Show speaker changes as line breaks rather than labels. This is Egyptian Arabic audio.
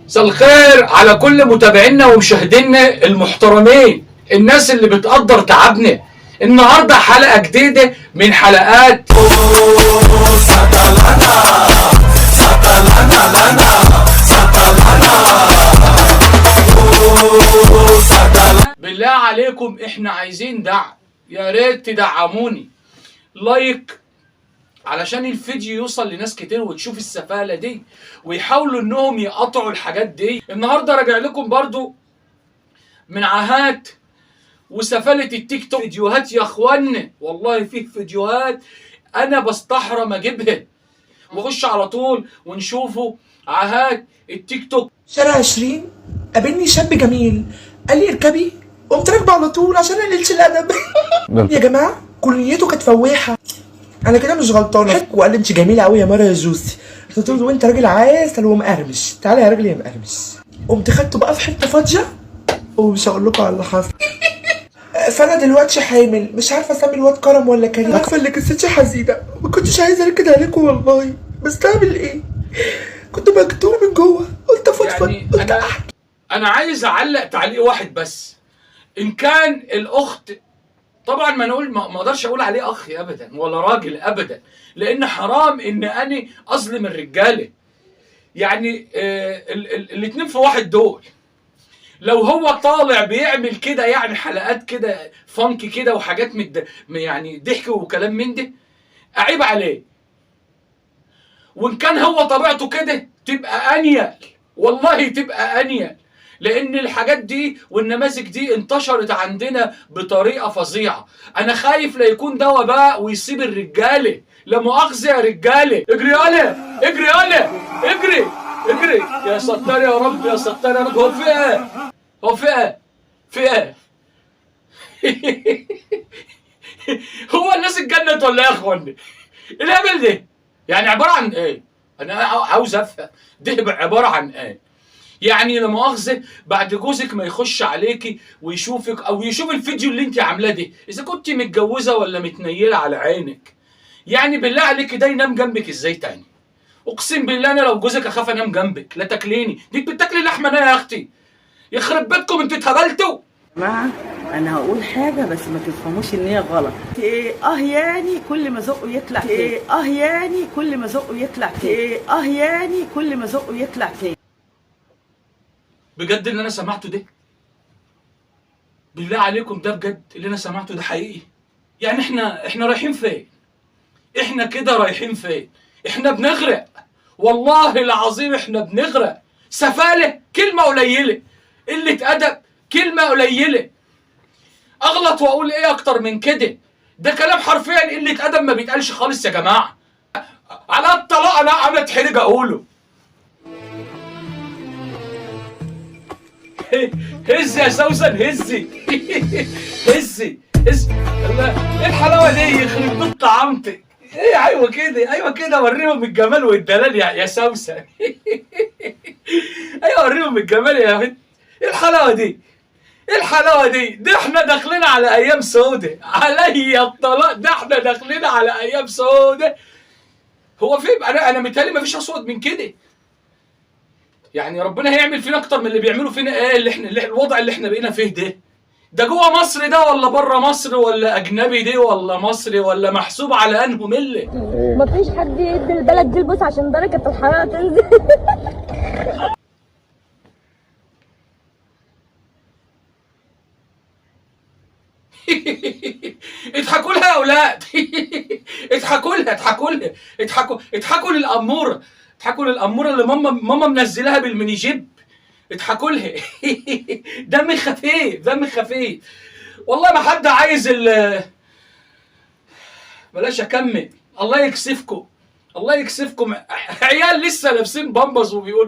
مساء الخير على كل متابعينا ومشاهدينا المحترمين، الناس اللي بتقدر تعبنا. النهارده حلقة جديدة من حلقات بالله عليكم احنا عايزين دعم، يا ريت تدعموني like علشان الفيديو يوصل لناس كتير وتشوف السفالة دي ويحاولوا انهم يقطعوا الحاجات دي. النهارده راجع لكم برضو من عاهات وسفالة التيك توك. فيديوهات يا اخوانا، والله فيه فيديوهات انا بستحرم اجيبها، وخش على طول ونشوفوا عاهات التيك توك.
شارع 20 قابلني شاب جميل، قال لي اركبي، قمت راكبه على طول عشان ما قللش الادب. يا جماعة كليته كانت فواحه، انا كده مش غلطانة. وقال لي انت جميلة قوي يا مارا يا جوسي. قلت له وانت راجل عسل ومقرمش، تعالى يا راجل يا مقرمش. قمت خدته بقى في حتة فاضية ومش هقول لكم على اللي حصل. فانا دلوقتي حامل، مش عارفه اسمي الواد كرم ولا كريم. عارفه اللي قصتي حزينة، ما كنتش عايزه اركد عليكم والله، بس اعمل ايه؟ كنت مكتومة من جوه، قلت افضفض،
يعني
قلت
انا
احكي.
انا عايز اعلق تعليق واحد بس. ان كان الاخت، طبعا ما نقول ما اقدرش اقول عليه اخ ابدا ولا راجل ابدا، لان حرام ان انا اظلم الرجالة. يعني الاتنين في واحد دول، لو هو طالع بيعمل كده يعني حلقات كده فانك كده وحاجات يعني ضحك وكلام من ده، اعيب عليه. وان كان هو طبيعته كده تبقى انيل، والله تبقى انيل، لان الحاجات دي والنماذج دي انتشرت عندنا بطريقة فظيعة. انا خايف لا يكون ده وباء ويصيب الرجالة، لا مؤاخذة يا رجاله. اجري يالا، اجري يالا، اجري اجري يا ستار يا رب، يا ستار يا رب. هو في ايه؟ هو في ايه؟ في ايه؟ هو الناس اتجنت ولا ايه يا اخواني؟ ايه الهبل ده؟ يعني عبارة عن ايه؟ انا عاوز افهم ده عبارة عن ايه؟ يعني لا مؤاخذة بعد جوزك ما يخش عليكي ويشوفك او يشوف الفيديو اللي انت عاملاه ده، اذا كنت متجوزة ولا متنيله على عينك، يعني بالله عليكي ده ينام جنبك ازاي تاني؟ اقسم بالله انا لو جوزك اخاف انام جنبك، لا تاكليني، دي بتاكلي لحمه انا يا اختي. يخرب بيتكم انتوا اتهبلتوا.
جماعة أنا هقول حاجة بس ما تفهموش إن هي غلط. إيه آه يعني كل ما زقه يطلع إيه آه يعني كل ما زقه يطلع إيه آه يعني كل ما زقه يطلع تاني.
بجد اللي انا سمعته ده، بالله عليكم ده بجد اللي انا سمعته ده حقيقي؟ يعني احنا رايحين فين؟ احنا كده رايحين فين؟ احنا بنغرق والله العظيم، احنا بنغرق. سفالة كلمة قليلة، قلة أدب كلمة قليلة، أغلط وأقول إيه أكتر من كده؟ ده كلام حرفيا قلة أدب ما بيتقالش خالص يا جماعة. على الطلاق أنا اتحرج أقوله. هزي يا سوسن، هزي هزي هزي. الله، ايه الحلاوة دي؟ يخرب بيت طعمتك. ايه ايوه كده، ايوه كده، وريهم الجمال والدلال يا سوسن. ايوه وريهم الجمال يا بنت. ايه الحلاوة دي؟ ايه الحلاوة دي؟ ده احنا داخلين على ايام سودة، عليا الطلاق ده احنا داخلين على ايام سودة. هو في انا متهيألي مفيش اسود من كده. يعني ربنا هيعمل فينا اكتر من اللي بيعملوا فينا. ايه اللي احنا اللي الوضع اللي احنا بقينا فيه ده؟ ده جوه مصر ده ولا بره مصر ولا اجنبي ده ولا مصري ولا محسوب على انه ملة؟
مفيش حد يدي البلد دي البوس عشان درجة الحرارة تنزل.
اضحكوا لها يا اولاد. اضحكوا لها، اضحكوا لها، اضحكوا، اضحكوا للاموره، اضحكوا للاموره اللي ماما منزلاها بالميني جيب، اضحكوا لها. دم خفيف، دم خفيف والله. ما حد عايز ال بلاش اكمل. الله يكسفكم، الله يكسفكم. عيال لسه لابسين بامبز وبيقولوا